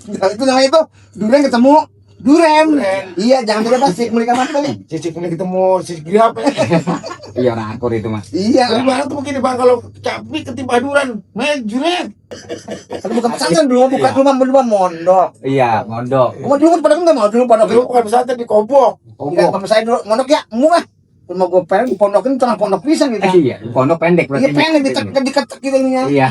Itu namanya itu duren ketemu duren. Iya, jangan beda pasti mereka mati kali. Cicik ini ketemu cicik grab. Iya orang akur itu mas. Iya. Lebaran tuh begini bang, kalau capi ketimpa duran, juret. Kalau bukan pesantren dulu, bukan rumah mondok. Iya mondok. Mau dulu pada enggak mau dulu pondok. Dulu bukan pesantren di Kobok. Iya, kalau saya dulu mondok ya, murah. Rumah gue pengen pondokin tengah pondok pisang gitu. Iya, pondok pendek berarti. Iya, pendek diket kita ininya. Iya.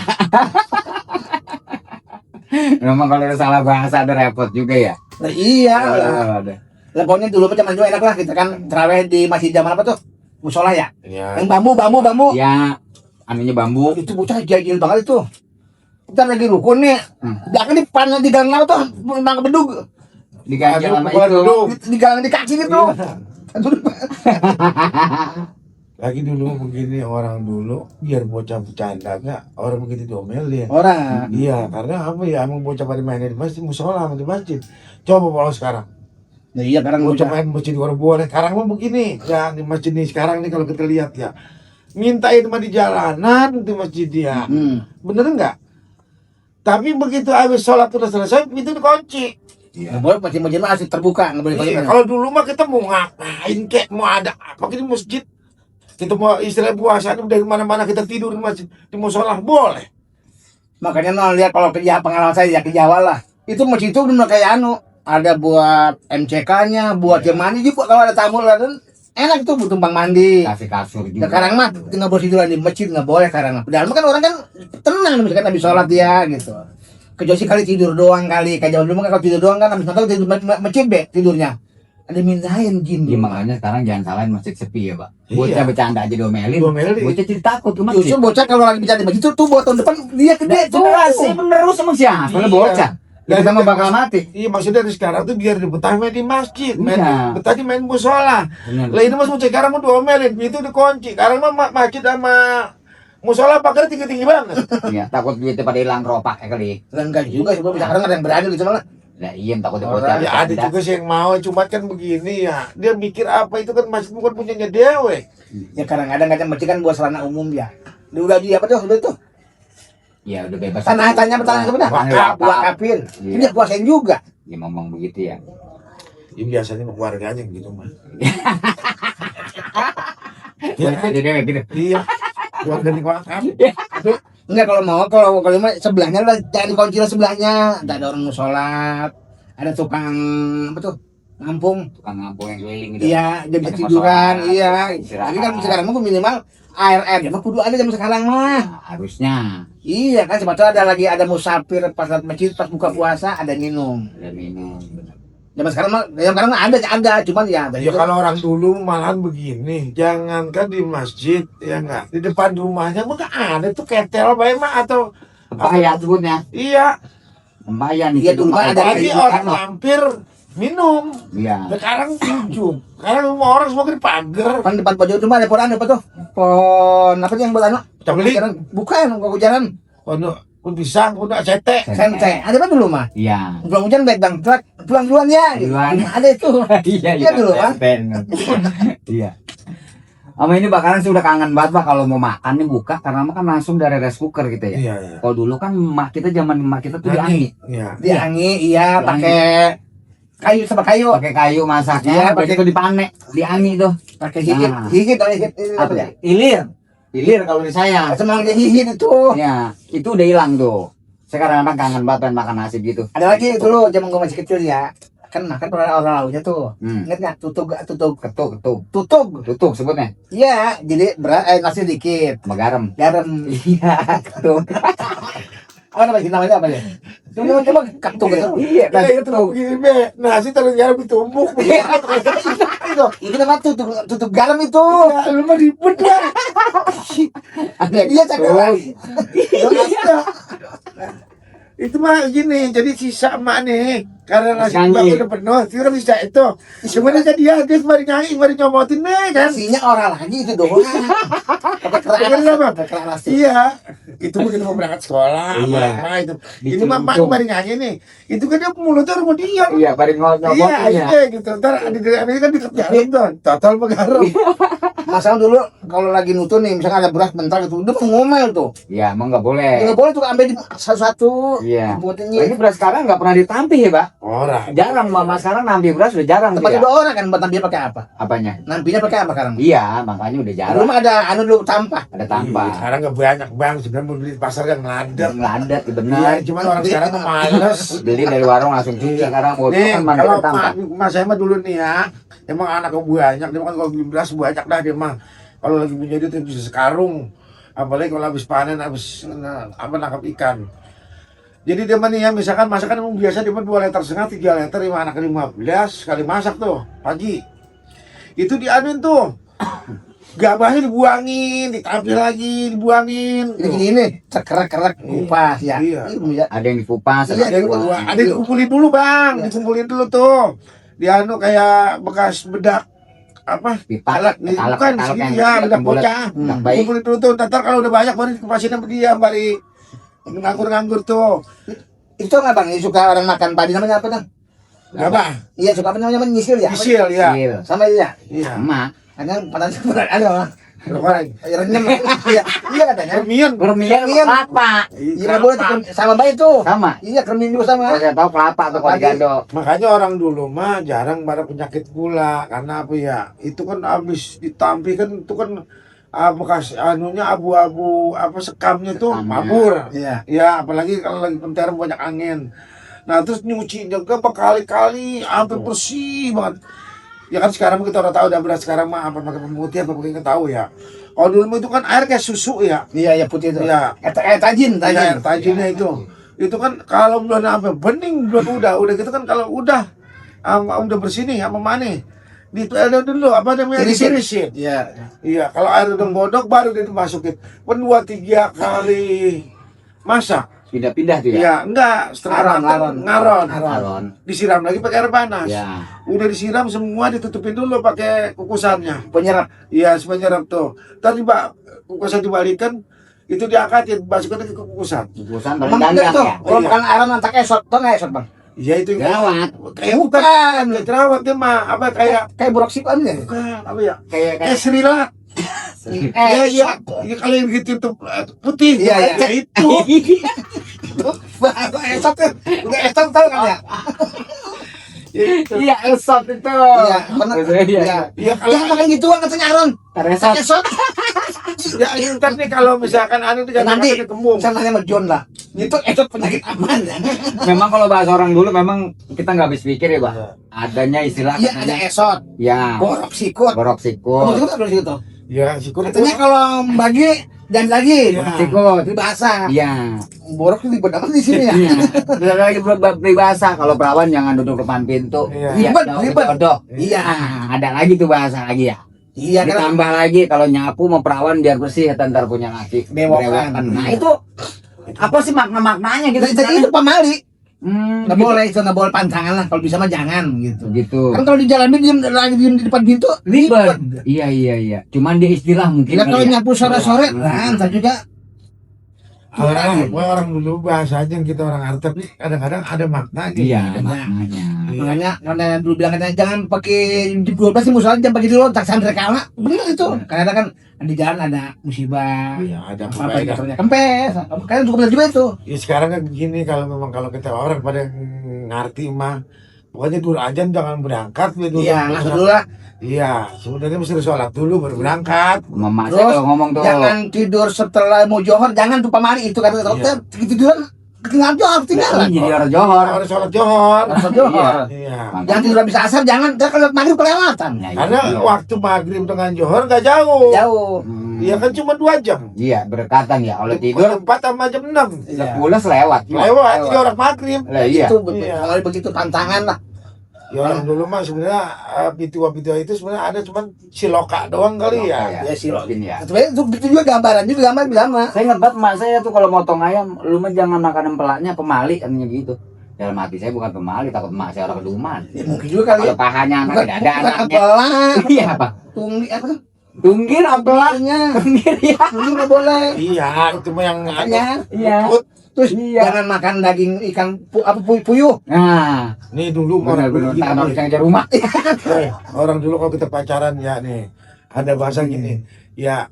Memang kalau salah bahasa ada repot juga ya. Nah, iya. Ada. Lah pokoknya dulu zaman dulu enak lah kita kan terawih di masjid zaman apa tuh? Musola ya. Iya. Yang bambu. Ya, anunya bambu. Itu bocah jahil banget itu. Kita lagi rukun nih. Belakang di panah di gang tuh memang bedug. Diganjal sama bukan itu. bedug. Di gang di kaki itu. Lagi dulu begini orang dulu biar bocah bercanda gak orang begitu diomelin. Orang. Iya, karena apa ya emang bocah pada mainnya di masjid, musola sama di masjid. Coba kalau sekarang. Nah iya sekarang Bocah bocah. main masjid di orang boleh. Sekarang mah begini, ya di masjid nih sekarang nih kalau kita lihat ya. Mintain mah di jalanan di masjid dia. Bener enggak? Tapi begitu habis sholat udah selesai, pintu dikunci. Nggak boleh masjid mah asli terbuka, nggak boleh Iya, kalau kalau dulu mah kita mau ngapain kek, mau ada apa di masjid. Kita mau istilah puasa dari mana-mana kita tidur di masjid, di musola boleh. makanya no lihat kalau kerja pengalaman saya ya ke Jawa lah. Itu masjid itu udah kayak ada buat MCK-nya, buat jam mandi juga kalau ada tamu lah dan enak tuh butuh tumpang mandi. Kasih kasur juga. Sekarang mah tinggal boleh tiduran di masjid nggak boleh sekarang. Padahal kan orang kan tenang misalkan habis sholat ya gitu. Kecuali kali tidur doang kali. Kayak zaman dulu kan kalau tidur doang kan habis nonton tidur masjid tidurnya. Ada mindahin jin. Iya, makanya sekarang jangan salahin masjid sepi ya pak. Iya. Bocah bercanda aja diomelin. Bocah jadi takut ke Justru masjid. bocah kalau lagi bicara di masjid tuh buat tahun depan dia gede tuh. Sih bener lu sama siapa? Iya. Bocah. Kita sama bakal mati. Iya maksudnya dari sekarang tuh biar betah main di masjid, main Iya. betah di main musola. Bener. Lah ini mas sekarang mau diomelin, itu dikunci. Sekarang mah masjid sama musola pagarnya tinggi-tinggi banget. Iya, takut duitnya pada hilang ropak ya kali. Enggak juga sebelum sekarang ada yang berani gitu malah. Nah iya takut Orang, bocah. Ya ada juga sih yang mau, cuma kan begini ya. Dia mikir apa itu kan masjid bukan punyanya dewe. Ya kadang-kadang masjid kan buat sarana umum ya. Udah di apa tuh udah tuh. Ya udah bebas. Tanya bertanya sebentar. Wakafin. Iya. Dia puasain juga. Ya ngomong begitu ya. Ya biasanya keluarganya gitu mah. Ya, jadi gitu. Iya. Keluarga di wakaf. Enggak kalau mah sebelahnya lah jangan dikunci lah sebelahnya. Ada orang mau sholat, ada tukang apa tuh ngampung. Tukang ngampung yang keliling gitu. Iya, dia bisa Ada tiduran, masalah, iya. istirahat. Tapi kan sekarang mah minimal air ya mah kudu ada zaman sekarang mah. Nah, harusnya Iya kan sebetulnya ada musafir pas lewat masjid pas buka puasa ada minum. ada minum. Zaman sekarang mah ada cuman ya Ya kalau orang dulu malahan begini, jangankan di masjid ya enggak, di depan rumahnya mah nggak ada tuh ketel bae mah atau Tempayan sebutnya. iya, Tempayan Iya, itu tumpah ada tadi orang hampir minum. Iya. Sekarang tujuh, sekarang semua orang semua di pagar. kan depan pojok rumah ada pohon apa tuh? Pohon apa tuh yang buat anak? Cemeli. Bukan, kok hujanan. Pun pisang, pun acete. Sente. Ada apa dulu mah? Iya. Pulang hujan baik bang, pulang duluan ya. Gitu. Duluan. Ada itu. Iya Iya dulu, Pak. Iya. Sama ini bakalan sih udah kangen banget pak kalau mau makan nih buka karena makan langsung dari rice cooker gitu ya. Iya, iya. Kalau dulu kan mak kita zaman mak kita tuh diangi. Iya. Diangi, iya, pakai kayu sama kayu. Pakai kayu Iya, masaknya, pakai- pakai itu dipanek, diangi tuh. Pakai hihit, Nah. hihit apa ya? Ilir. Ilir kalau di saya. Semang dia hihit itu. Ya, itu udah hilang tuh. Sekarang kadang kangen banget pengen makan nasi gitu. Ada lagi itu loh, zaman gue masih kecil ya. Kan makan pernah orang lauknya tuh. Ingat nggak? Tutug. Tutup sebutnya. Iya, jadi nasi dikit, Sama garam. garam. Iya, tuh. Apa namanya apa ya? Coba ketuk gitu. Iya, Iya, itu begini be, nasi terus garam ditumbuk. Itu, itu namanya tutup garam itu. Lu mah ribet lah. Ada dia cakap. Itu mah gini, jadi sisa emak nih karena nasi Nyanyi. bak udah penuh, sih bisa itu. Sebenarnya dia mari nyanyi, mari nyomotin nih kan. Nasinya orang lagi itu doang. Pakai Bener keras, apa? pakai keras. Iya, itu mungkin mau berangkat sekolah, Iya. apa itu. Ini mah emak Dicuntung. mari nyanyi nih. Itu kan dia mulutnya rumah dia. Iya, paling nyobot Iya, ya. iya gitu. Ntar adik kan deket jarum tuh, total begaram. Masalah dulu kalau lagi nutun nih, misalkan ada beras bentar gitu, udah ngomel tuh. Iya, emang nggak boleh. Nggak boleh tuh ambil di satu-satu. Iya. Buatinnya. Lagi beras sekarang nggak pernah ditampih ya, Pak. Orang. Jarang mama sekarang nampih beras udah jarang Pakai dia. 2 orang kan, buat nampilnya pakai apa? Apanya? Nampilnya pakai apa sekarang? Iya, makanya udah Dulu jarang. mah ada anu dulu tampah. Ada Iya, tambah. sekarang nggak banyak bang, sebenarnya mau beli di pasar kan ngeladet. Ngeladet, Iya, bener. cuman orang sekarang tuh males. Beli dari warung langsung cuci sekarang mau Nih, kan mana kalau tambah. mas saya mah dulu nih ya, emang anaknya banyak, dia kan kalau beli beras banyak dah dia mah. Kalau lagi punya duit itu bisa sekarung, apalagi kalau habis panen, habis nangkap ikan. Jadi dia mah nih ya, misalkan masakan emang biasa dia mah 2,5 liter, 3 liter, 5 anak 15 kali masak tuh pagi. Itu diaduin tuh. Gabahnya dibuangin, ditampil lagi, dibuangin. Ini gini nih, cekrek-kerek kupas ya. Iya. Ya. Ada yang dikupas, Iya, ada yang dikupas. dibuang. Ada dikumpulin dulu bang, dikumpulin dulu tuh. Dianu kayak bekas bedak apa? Pipa, Alat nih, bukan segini ya, bedak bocah. Bedak baik. Kumpulin dulu tuh, ntar kalau udah banyak baru dikupasin sama dia, bari nganggur-nganggur tuh. Itu nggak bang? Ini suka orang makan padi namanya apa bang? Gabah, Iya suka apa namanya? Nyisil ya? isil ya. Kecil. Sama iya. Iya. Sama. Kadang panas berat ada bang. Orang Renyem. Iya, iya katanya. Kermian. Bermian Iya. kelapa. Iya nggak boleh tuh, sama baik tuh. Sama. Iya kermin juga sama. Kalau saya tahu kelapa tuh kalau Padi. digado. Makanya orang dulu mah jarang pada penyakit gula karena apa ya? Itu kan habis ditampi kan itu kan bekas anunya abu-abu apa sekamnya tuh Sekamnya. mabur. Iya. Ya, apalagi kalau lagi penteran banyak angin. Nah, terus nyuci juga berkali-kali sampai bersih banget. Ya kan sekarang kita udah tahu udah beras sekarang mah apa pakai pemutih apa pakai tahu ya. Kalau dulu mah itu kan air kayak susu ya. Iya, ya putih itu. Iya. Tajin, tajin. Ya, tajinnya itu. Itu kan kalau belum apa bening belum udah gitu kan kalau udah bersih nih sama mane. Ada dulu apa namanya ditirisin. Iya. Iya, kalau air udah bodok baru dia dimasukin. Pun 2-3 kali masak. Pindah-pindah tuh ya. Iya, enggak, setengah Ngaron. Alon. Disiram lagi pakai air panas. Ya. Udah disiram semua ditutupin dulu pakai kukusannya. Penyerap. Iya, supaya nyerap tuh. Tadi kukusan dibalikan, itu diangkatin, masukkan lagi ke kukusan. Kukusan Emang paling enggak gandang tuh. ya. Kalau Iya. makan aran antak esot, tau nggak esot bang? Iya itu yang Jerawat. kayak bukan, kayak jerawat dia mah apa kayak Kayak broksipan ya. bukan apa ya? Kayak Kayak serilat. Iya, iya. Iya kalau yang gitu tuh putih. Iya, iya. Ya, itu. Bahasa esot tuh. Udah esot tau kan ya? Iya, esot itu. Iya, benar. Iya. Iya. Iya kalau Jangan makan gituan katanya Aron. Esot. Esot. ya ntar nih kalau misalkan anu tuh jangan Nanti makan kembung. saya nanya sama John lah. Itu esot penyakit aman. Memang kalau bahasa orang dulu memang kita nggak habis pikir ya, Pak. Adanya istilah Iya ada esot. ya, Borok sikut. borok Kamu sikut. juga ada situ. Ya, syukur Katanya kalau bagi dan lagi. Iya. Sikut. Itu bahasa. Iya. Borok itu ribet apa di sini ya? Iya. Udah lagi peribahasa kalau perawan jangan duduk depan pintu. Iya. Ribet, jauh ribet. jodoh. Iya. Ada lagi tuh bahasa lagi ya. Iya kan. Ditambah lagi kalau nyapu mau perawan biar bersih ntar punya laki. Bewokan. Nah, itu apa sih makna-maknanya gitu? Jadi itu pamali. Nggak Nggak boleh itu, nggak boleh pantangan lah. Kalau bisa mah jangan gitu. gitu. Kan kalau di jalan diem lagi diem di depan pintu Ribet. Iya. Cuman dia istilah mungkin. Kita kalau kali ya. nyapu sore-sore, nah entar juga. orang dulu bahasanya yang kita orang arti tapi kadang-kadang ada maknanya. Iya, Ada. maknanya. Makanya karena dulu bilang katanya jangan pakai jam 12 sih musola jangan pakai dulu tak santri kala. Bener itu. Karena kan di jalan ada musibah. Iya, ada Apa apa gitu kempes. Kalian juga benar juga itu. Ya sekarang kan begini kalau memang kalau kita orang pada ngerti mah pokoknya dulu aja jangan berangkat dulu. Iya, langsung dulu lah. Iya, sebenarnya mesti sholat dulu baru berangkat. Mama saya Terus, kalau ngomong tuh. Jangan tidur setelah mau johor, jangan tuh pamali itu kata dokter. Tiduran ketinggalan johor, ketinggalan. Jadi orang Johor. Harus sholat johor. Langsung johor. Iya. Jangan tidur habis asar, jangan. Ntar kalau maghrib kelewatan. Nah, Karena iya. waktu maghrib dengan johor nggak jauh. Jauh. Iya kan cuma 2 jam. Iya, berdekatan ya. Kalau tidur 4 sama jam 6. Iya. 10 lewat. Lewat 3 orang maghrib. Lah iya. Itu Iya. kalau begitu tantangan lah. Ya orang dulu mah sebenarnya bitua-bitua itu sebenarnya ada cuman siloka doang kali ya. Ya sih, mungkin ya. Sebenarnya itu juga gambaran juga gambar sama. Saya ingat banget emak saya tuh kalau motong ayam, lu mah jangan makan empelaknya pemali katanya gitu. Dalam hati saya bukan pemali, takut emak saya orang keduman. Ya, mungkin juga kali. Kalau pahanya anak Bukan, tidak ada bukan anaknya. apalah. Iya apa? Tunggi apa tuh? Tunggir empelak. Pelaknya. Tunggir ya. Tunggi nggak boleh. Iya, itu mah yang Makanya. Iya. Terus Iya. jangan makan daging ikan puyuh. Nah, Nih dulu orang benar-benar dulu tak gini, harus yang rumah. orang dulu kalau kita pacaran ya nih ada bahasa gini, ya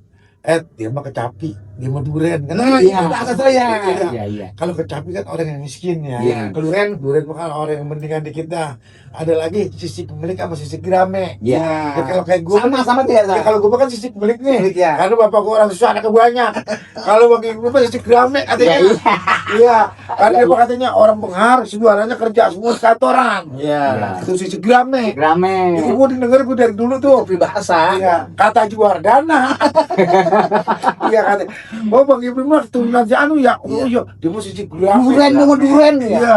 dia mah kecapi, dia mah duren kan. Nah, Iya. itu bahasa saya. Iya. Kalau kecapi kan orang yang miskin ya. Iya. Keluren. Duren bukan orang yang mendingan dikit dah. Ada lagi sisi pemilik sama sisi gerame. Iya. Ya, kalau kayak gue Sama dia. ya, kalau gue kan sisi pemilik nih. Pemilik, ya. Karena bapak gue orang susah, anaknya banyak. Kalau bagi gue mah sisi gerame katanya. Iya. Iya. Karena dia katanya orang penghar, suaranya kerja semua kantoran. Iya. Itu sisi gerame. Rame. Itu gue denger gue dari dulu tuh. Peribahasa. Iya, kata Juardana. Iya kata. Oh Bang Ibrahim mah turunan si Anu ya. Oh iya, dia mau sisi gerame. Duren dong, duren ya. Iya.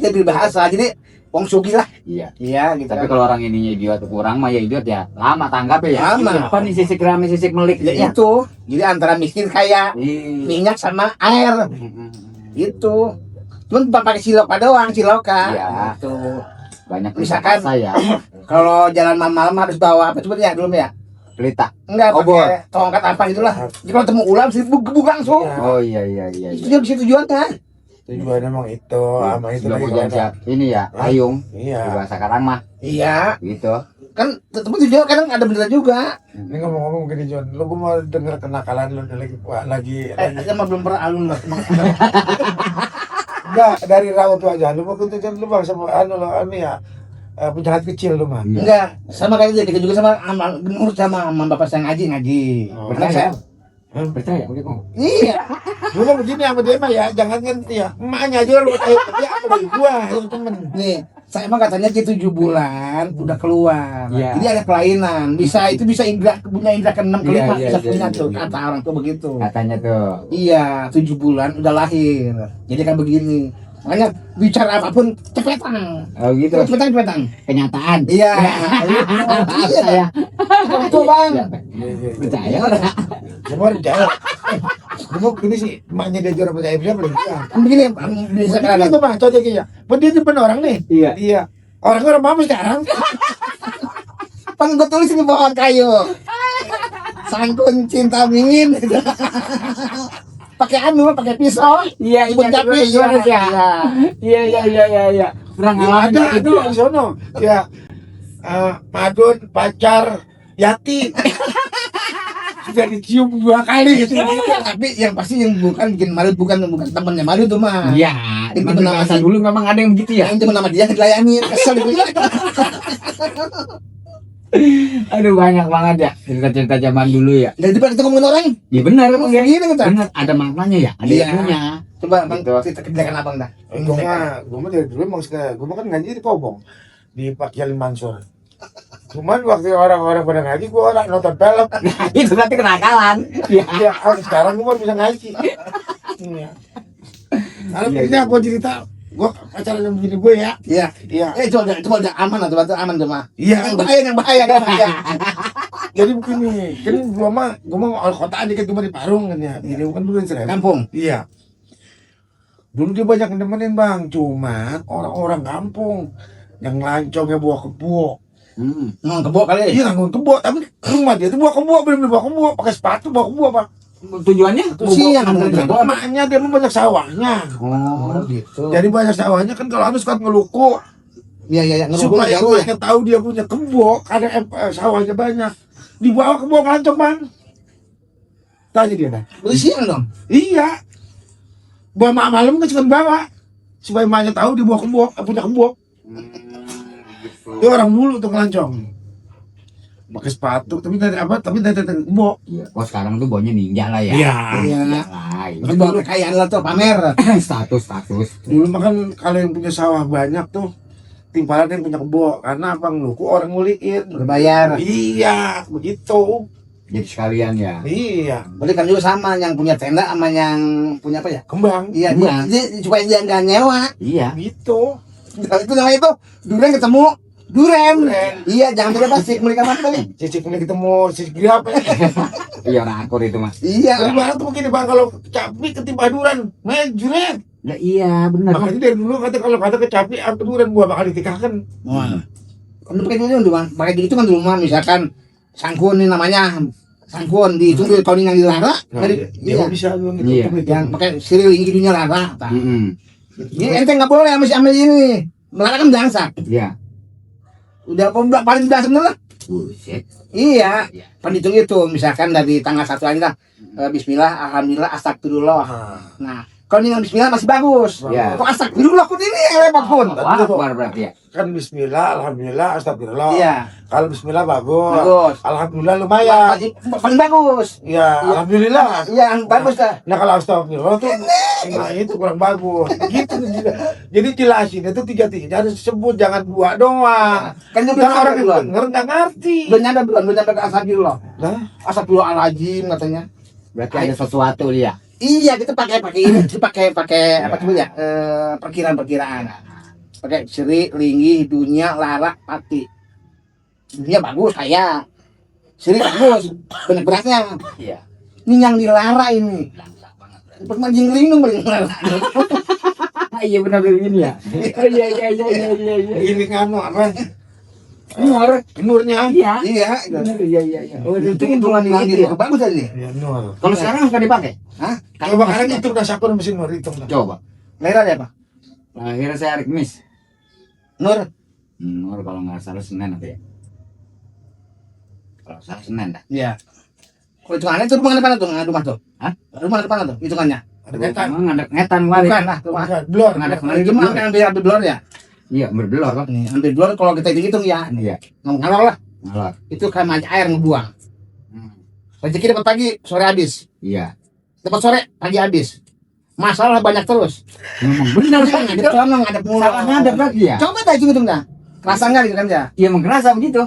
Dia peribahasa. Jadi wong sugih lah. Iya. Iya, gitu. Tapi kan. kalau orang ininya idiot kurang mah ya idiot ya. Lama tanggapnya ya. Lama. Apa nih sisik rame sisik melik Ya itu. Jadi antara miskin kaya, Iya. minyak sama air. Itu. Cuman bukan pakai siloka doang, siloka. Iya. Itu. Banyak Misalkan- saya Kalau jalan malam harus bawa apa sebutnya dulu ya? pelita. Enggak Obor. pakai tongkat apa gitulah. Jadi kalau temu ular sih gebuk langsung. Iya. Oh iya. Itu dia bisa tujuannya. Tujuannya emang itu, sama itu Sudah lagi hujan ada. siap. Ini ya, payung. Iya. Di bahasa sekarang mah Iya, gitu. kan tetep tujuan kadang ada bener juga. Ini ngomong-ngomong gini John, lu gua mau denger kenakalan lu lagi. Aja mah belum pernah alun lah. Enggak, dari raut tuh aja. Lu mau kuntutan lu bang sama anu ya. Penjahat kecil lu mah. Iya. Enggak, sama kayak dia juga sama menurut sama bapak saya ngaji. Oh, Benar saya? Percaya begitu. Iya. Lu mah begini sama dia mah ya, jangan kan ya. Emaknya aja lu kayak dia apa dari gua yang temen. Nih, saya emang katanya dia 7 bulan udah keluar. Iya. Jadi ada kelainan. Itu bisa punya indra ke-6 ke-5 Iya, bisa iya, punya iya, tuh iya. kata orang tuh begitu. Katanya tuh. Iya, 7 bulan udah lahir. Jadi kan begini. Makanya bicara apapun cepetan. Oh gitu. Cepetan. Kenyataan. Iya. Saya Betul, Bang. percaya. Semua jalan. Gua gini sih, emaknya dia juara percaya dia belum dia. Kan begini, bisa Sekarang kan itu mah cocoknya. Dia depan orang nih. Iya. Iya. Orang mama sekarang. Pan gue tulis di pohon kayu. Sangkun cinta dingin. Pakai pakai pisau. Iya, Ibu capek gimana sih ya? Iya. Pernah ngalamin Ada itu. di sono. Ya. Madun, pacar, Yati. Sudah dicium 2 kali gitu. Tapi yang pasti yang bukan bikin malu bukan temannya malu tuh mah. Iya, Itu emang benar. masa dulu memang ada yang begitu ya. Yang cuma nama dia dilayani. Kesel gitu. Aduh banyak banget ya cerita-cerita zaman dulu ya. Dari depan kita ngomongin orang. Iya benar emang ya. Gini kita. Benar, ada maknanya ya, ada Iya. ilmunya. Coba Bang, Gitu. kita kerjakan abang dah. Gua mah dari dulu emang suka, gua mah kan ngaji di Pobong di Pak Kiai Mansur. Cuman waktu orang-orang pada ngaji, gua orang nonton film. Itu berarti kenakalan. Iya. Ya, sekarang gua baru bisa ngaji. Iya. Karena Iya, punya gua cerita, gua pacaran sama bini gue ya. Iya. Iya. Itu udah aman lah, tuh aman tuh mah. Iya. Yang bahaya. Jadi begini, kan gua mah al kota aja kan cuma di Parung kan ya. Jadi bukan dulu di Serem. Kampung. Iya. Dulu dia banyak nemenin bang, cuman orang-orang kampung yang lancongnya bawa kebo. Ngomong kebo kali. Iya nganggur kebo, tapi rumah dia tuh bawa kebo, bener-bener bawa kebo, pakai sepatu bawa kebo apa? Tujuannya? Siang Emaknya dia mah banyak sawahnya. Oh, gitu. Jadi banyak sawahnya kan kalau habis kan ngeluku Iya, supaya jauh ya. mereka tahu dia punya kebo, karena sawahnya banyak. Dibawa kebo lancong bang. Tanya dia dah. Beli siang dong. Iya. Bawa malam kan suka bawa supaya emaknya tahu dia bawa kebo, punya kebo. Dia orang dulu tuh ngelancong. Pakai sepatu, tapi dari apa? Tapi dari kebo. Oh sekarang tuh baunya ninja lah ya. Iya. Iya. Lah, Itu bawa kekayaan lah tuh pamer. status. Dulu mah kan kalau yang punya sawah banyak tuh timpalan yang punya kebo, karena apa ngeluku orang nguliin. Berbayar. Iya, begitu. Jadi sekalian ya. Iya, Berarti kan juga sama yang punya tenda sama yang punya apa ya? kembang. Iya, Iya. supaya dia nggak nyewa. Iya. Gitu. Itu namanya itu duren ketemu duren. Iya, jangan beda pasti mereka apa tadi? Cicik ini ketemu cicik apa ya? Iya orang akur itu mas. Iya. Dari barat tuh begini bang, kalau kecapi ketimpa duren, juret. Ya, iya benar. Makanya dari dulu kalau kata kecapi atau duren gua bakal ditikahkan. Wah. Kan pakai dulu Bang. Pakai gitu kan dulu mah misalkan sangkun ini namanya sangkun dihitung dulu tahun yang dilarang. Dia bisa dulu Iya. gitu. Yang pakai siril hidungnya larang. Ini ente nggak boleh sama si Amel ini. Melarang kan bangsa. Iya. Udah paling bangsa bener lah. Buset. Iya, penghitung itu misalkan dari tanggal 1 aja lah. Bismillah, alhamdulillah, astagfirullah. Nah, kalau dengan bismillah masih bagus. Iya. Kok astagfirullah pun ini yang repot pun. Wah, Akbar berarti ya. Kan bismillah, alhamdulillah, astagfirullah. Iya. Kalau bismillah bagus. Bagus. Alhamdulillah lumayan. Paling bagus. Ya, alhamdulillah. Iya, bagus lah. Nah kalau astagfirullah tuh, nah itu kurang bagus. Gitu. Jadi jelasin itu tiga-tiga harus disebut, jangan dua doang. Kan dia Jangan bilang orang orang belum. nggak ngerti. Belum nyampe ke astagfirullah. Nah, Astagfirullahaladzim katanya. Berarti ada sesuatu dia. Iya, kita pakai ini, pakai apa tuh ya? Perkiraan. Pakai seri, linggih, dunia, larak, pati. Dunia bagus kayak. Seri bagus, banyak beratnya. Iya. Ini yang dilara ini. Pas mancing lindung paling lara. Iya benar begini ya. Iya. ini nganu apa? Nur. Nurnya. Iya. Iya, Iya. Oh, itu hitungan hitungan ini gitu ya. bagus tadi. Ya nur. Kalau sekarang nggak dipakai? Hah? Coba kalian hitung dah siapa mesin nur hitung dah. Coba. Lahir ada apa? Akhirnya saya Arik Mis. Nur. Nur kalau nggak salah Senin apa ya? Kalau salah Senin dah. Iya. Kalau hitungannya itu rumah depan tuh, rumah tuh. Hah? Rumah depan tuh hitungannya. Ada ketan. Emang ada ngetan kali. Bukan lah, rumah. Blor. Nggak ada Nah, kemarin cuma kan ambil blor ya. Iya, berbelor kan? Nih, ambil blor kalau kita hitung ya. Iya. Ngalor lah. Ngalor. Itu kayak manja air ngebuang. Rezeki dapat pagi, sore habis. Iya. Dapat sore, pagi habis. Masalah banyak terus. Memang benar kan? Ngadep sono, ngadep mulu. Salahnya ada berarti ya? Coba dah hitung dah. Kerasa enggak gitu kan ya? Iya, emang kerasa begitu.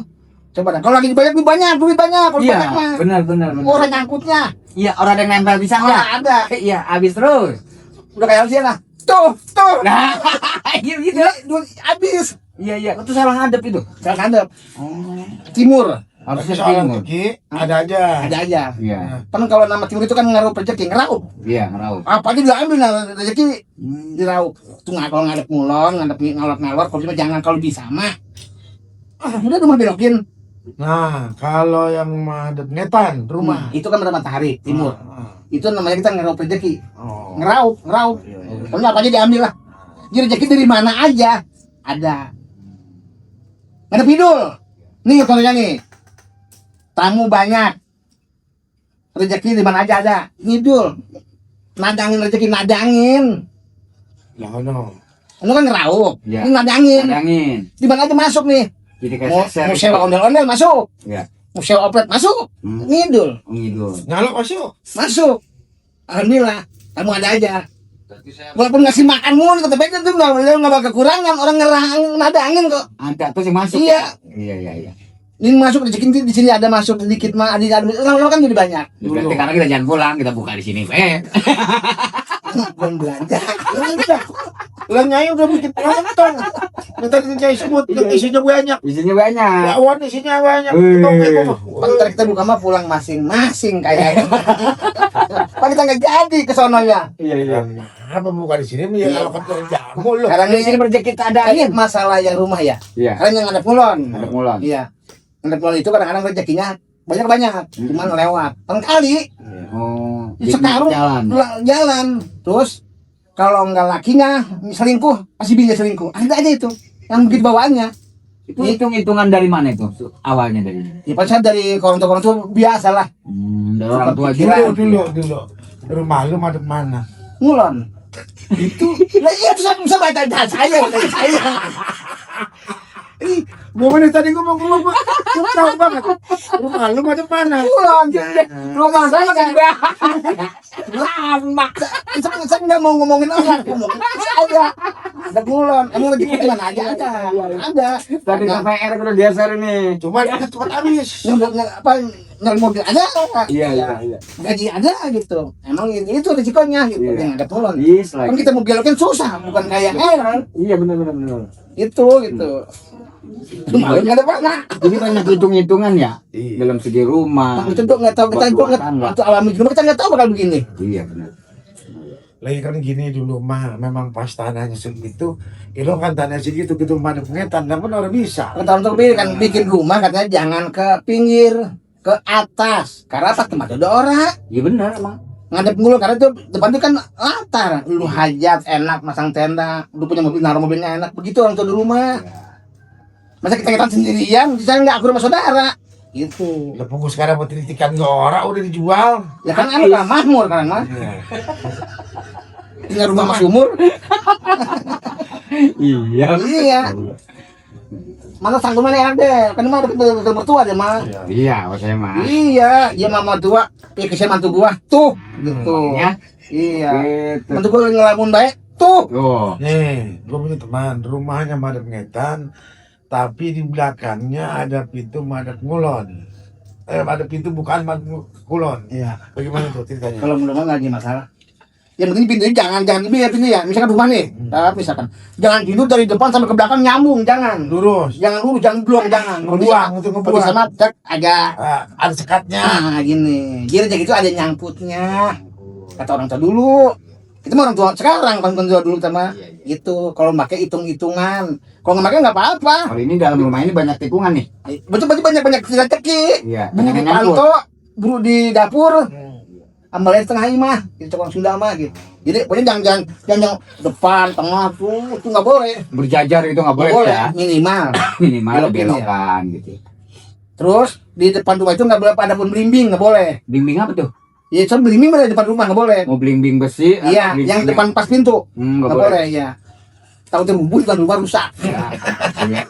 Coba dah. Kalau lagi banyak, duit banyak. Kalau Iya, banyak mah. benar. Orang nyangkutnya. Iya, orang yang nempel bisa nggak? Ada. Iya, habis terus. Udah kayak Alfian lah. Tuh. Nah, gitu. Duit habis. Iya. Itu salah ngadep itu. Saya kandep. Oh, Timur. harusnya Soal timur. rezeki ada aja. Ada aja. Iya, Kan kalau nama timur itu kan ngaruh rezeki, ngeraup. iya ngeraup. Apa aja diambil nah, rezeki diraup. Tuh nggak kalau ngadep ngulon, ngadep ngalor-ngalor, kalau cuma jangan kalau bisa mah. Udah rumah belokin. Nah, kalau yang madep ngetan rumah. Itu kan pada matahari timur. Itu namanya kita ngeraup rezeki. Oh. Ngeraup. Pokoknya apa aja diambil lah. Jadi rezeki dari mana aja ada. Ngadep hidul. Nih contohnya nih. Tamu banyak. Rezeki di mana aja ada. Ngidul. Nadangin rezeki, nadangin. Lah no. Lu kan ngeraup. Iya. Ini nadangin. Nadangin. Di mana aja masuk nih. Jadi Mau kayak sewa ondel-ondel masuk. Iya. Mau sewa oplet masuk. Ngidul. Ngidul. Nyalok masuk. Masuk. Alhamdulillah. Kamu ada aja. Walaupun ngasih makan mulu tetap aja tuh nggak bakal kekurangan, orang nadangin kok. Ada tuh yang masuk. Iya. Iya. Ini masuk rezeki di sini ada masuk sedikit mah ada lama-lama kan jadi banyak. Berarti karena kita jangan pulang, kita buka di sini. Belum belanja. Lah nyai udah bikin penonton. Minta nyai sebut isinya banyak. Isinya banyak. Bakwan isinya banyak. Ntar kita buka mah pulang masing-masing kayaknya. Pak kita nggak jadi ke sononya. Iya. Apa buka di sini ya kalau kan jamu loh. Sekarang Di sini rezeki kita ada. ini masalah yang rumah ya. Iya. Karena yang ada pulon. Ada mulan. Iya. Ngadep pulon itu kadang-kadang rezekinya banyak, cuman lewat. Kali Oh. sekarang jalan. Terus kalau enggak lakinya selingkuh, pasti bini selingkuh. Ada aja itu yang begitu bawaannya. Itu hitung-hitungan dari mana itu? Awalnya dari. Ya pasal dari orang tua biasa lah. Dari orang tua Pikiran. juga. Dulu. Rumah lu madep mana? Ngulon. Itu lah iya tuh saya bisa baca saya. Gua mana tadi gua tahu banget. Rumah lu madep mana? Ngulon. Rumah saya kan lama. Saya nggak mau ngomongin orang, ngomongin saya. Ada ngulon. Emang lagi di mana aja ada. Ada. Tadi sampai R udah geser ini. Cuma itu cepat habis. Nyal mobil ada. Iya. Gaji ada gitu. Emang itu risikonya gitu. Iya. Yang ada ngulon. Yes Kan lagi. kita mau belokin susah, bukan kayak air. Iya benar. Itu gitu. Cuma nggak ada mana. Jadi banyak hitung-hitungan ya Iya. dalam segi rumah. Itu tuh nggak tahu kita buat nggak tangga. untuk alami cuma kita nggak tahu bakal begini. Iya benar. Lagi kan gini dulu mah memang pas tanahnya segitu, itu kan tanah segitu gitu madep ngetan, tapi orang bisa. Tahun terpilih kan bikin rumah katanya jangan ke pinggir, ke atas. Karena atas tempat ada orang. Iya benar emang. Ngadep mulu karena itu depan itu kan latar. Lu hajat enak masang tenda, lu punya mobil naruh mobilnya enak. Begitu orang tua di rumah. Masa kita sendirian, di sana nggak akur sama saudara. Gitu. Lah punggung sekarang buat ikan ngora udah dijual. Ya kan anu kan makmur kan mah. Tinggal rumah Mas Umur. Iya. Iya. Mana sanggup mana enak deh. Kan mah udah mertua deh mah. Iya, saya mah. Iya, dia mama tua, kesian mantu gua. Tuh, gitu. Ya. Iya. Gitu. Mantu gua ngelamun baik. Tuh. Oh. Nih, gue punya teman, rumahnya madep ngetan, tapi di belakangnya ada pintu madep ngulon. Ada pintu bukan madep kulon. Iya. Bagaimana tuh ceritanya? Kalau menurut nggak ada masalah. Yang penting pintunya jangan biar pintu ya. Misalkan rumah nih, misalkan jangan tidur dari depan sampai ke belakang nyambung, jangan. Lurus. Jangan lurus, jangan blong, jangan. Ngebuang, untuk Kalau ngebuang. bisa mah cek agak Ada sekatnya. gini. Jadi kayak gitu ada nyangkutnya. Kata orang tua dulu. Itu mah orang tua sekarang, kan tua dulu sama gitu. Kalau pakai hitung-hitungan, kalau nggak pakai nggak apa-apa. Kalau ini dalam rumah ini banyak tikungan nih. Betul banyak rezeki. Iya. Buru di panto, buru di dapur, ambalnya tengah mah, itu orang Sunda mah gitu. Jadi pokoknya jangan depan, tengah tuh itu nggak boleh. Berjajar itu nggak boleh, Nggak boleh, ya. minimal. Minimal Belokin, belokan gitu. Terus di depan rumah itu nggak boleh ada pun belimbing, nggak boleh. Bimbing apa tuh? Ya kan belimbing ada di depan rumah nggak boleh. Mau blimbing besi? Iya, yang depan pas pintu nggak nggak boleh ya. Tahu terbumbur kan rumah rusak. Ya, iya.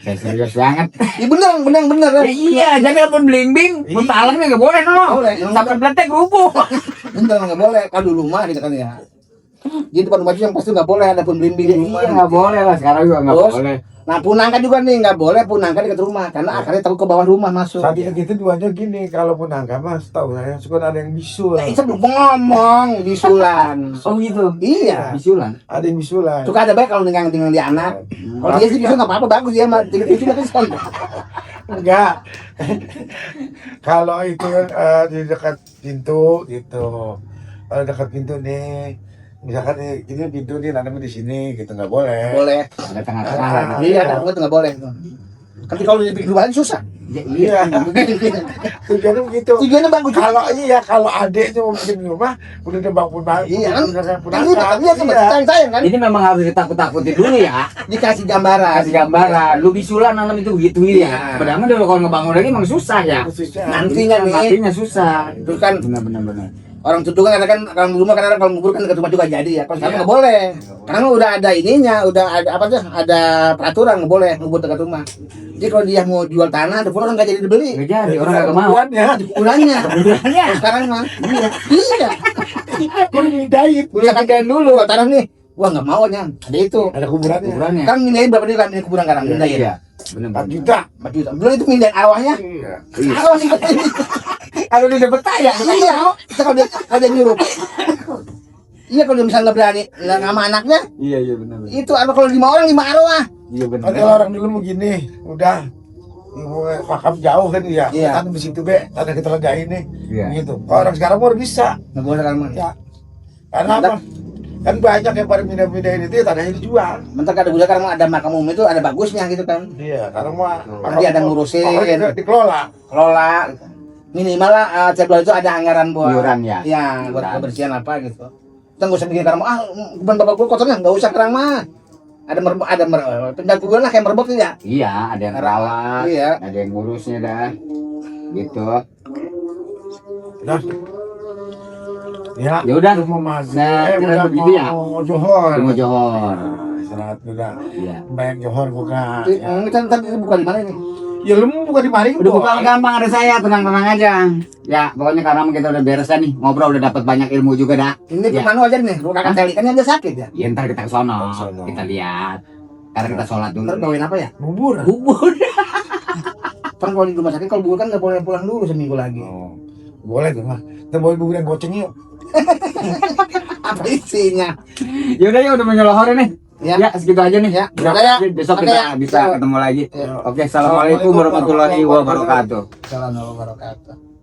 Saya serius banget. Iya bener. Iya, jadi apa blimbing? Iya. Mutalaknya nggak boleh no. Boleh. Sampai beletek rubuh. Bener nggak boleh. Kalau dulu mah gitu kan ya. Jadi depan rumah itu yang pasti nggak boleh ada pun belimbing di rumah. Iya nggak boleh lah, sekarang juga nggak Terus? boleh. Nah punangka juga nih nggak boleh punangka dekat rumah karena akarnya tahu ke bawah rumah masuk. Tadi gitu duanya gini, kalau pun angka mas tahu saya suka ada yang bisul. Nah, itu belum ngomong bisulan. Oh gitu. Iya. Bisulan. Ada yang bisulan. Suka ada baik kalau tinggal di anak. Kalau dia sih bisul nggak apa-apa bagus dia mah tinggal itu kan sekali. Enggak. Kalau itu di dekat pintu gitu. Kalau dekat pintu nih, misalkan ini pintu nih nanamnya di sini gitu nggak boleh. Boleh. Ada tengah-tengah. Iya, tapi itu nggak boleh. Kan kalau di rumah susah. Iya. Tujuannya begitu. Tujuannya bagus. Kalau adeknya mau bikin di rumah, udah ada bangun bangun. Iya kan? Pun Kan itu kan dia kan sayang kan. Ini memang harus ditakut-takutin dulu ya. Dikasih gambaran. Kasih gambaran. Lu bisulan nanam itu gitu Iya. ya. Padahal mah kalau ngebangun lagi emang susah ya. Nantinya nih. Nantinya susah. Terus kan Benar. orang tuduh kan kalau di rumah kan kalau ngubur kan dekat rumah juga jadi ya. Kalau sekarang Iya. nggak boleh. Karena udah ada ininya, udah ada apa tuh? Ada peraturan nggak boleh ngubur dekat rumah. Jadi kalau dia mau jual tanah, ada orang nggak jadi dibeli. Nggak jadi, orang nggak mau. Ukurannya. Kalau sekarang mah. Iya. Gue mindain. Udah kan dulu tanah nih. Wah nggak mau nya. Ada itu. Ada kuburannya. Kuburannya. Kan mindahin berapa dia kan mindahin kuburan sekarang mindahin. Iya. 4 juta. 4 juta. Belum itu mindahin arwahnya. Iya. Arwah nih. Kalau dia dapat kaya, Iya. Kita kalau dia nyuruh. Iya kalau dia misalnya nggak berani nggak sama anaknya, Iya benar. itu kalau 5 orang 5 arwah. Iya benar. Ada orang dulu begini, udah makam jauh kan ya. Iya. Tanam di situ be, tanah kita legain nih. Iya. Gitu. Kalau orang sekarang mau bisa. Nggak boleh sekarang mah. Ya. Karena apa? Kan banyak yang pada pindah-pindahin itu ya tanahnya dijual. Bentar kada boleh sekarang mah ada makam umum itu ada bagusnya gitu kan. Iya, karena mah Nanti ada ngurusin. dikelola. Kelola minimal lah tiap bulan itu ada anggaran buat Iuran ya. Iya, buat Iuran. kebersihan apa gitu. Kita nggak usah bikin sekarang mah kuburan bapak gua kotornya nggak usah sekarang mah. Ada pindah kuburan lah kayak merbok ya. Iya, ada yang rawat, Iya. ada yang ngurusnya dah. Gitu. Nah. Ya. Ya udah. Mau mas. Nah, udah begitu ya. mau johor. Mau johor. Istirahat juga. Iya. Banyak johor buka. Kita tadi buka di mana ini? Ya lu mau buka di mari Udah buka gampang ada saya, tenang-tenang aja. Ya, pokoknya karena kita udah beres dah nih, ngobrol udah dapat banyak ilmu juga dah. Ini Ya. kemana aja nih? Kakak Teli kan dia sakit ya. Ya ntar kita ke sono, Sono. kita lihat. Karena kita sholat Ntar dulu. bawain apa ya? bubur. Bubur. Kan kalau di rumah sakit kalau bubur kan nggak boleh pulang dulu seminggu lagi. Oh, boleh tuh mah. Kita bawa bubur yang goceng yuk. Apa isinya? Ya udah ya udah menyelohor nih. Ya. Ya, segitu aja nih. Ya, Udah, udah ya. besok Oke kita ya. bisa Ya. ketemu lagi. Ya. Oke, assalamualaikum warahmatullahi wabarakatuh. Assalamualaikum warahmatullahi wabarakatuh.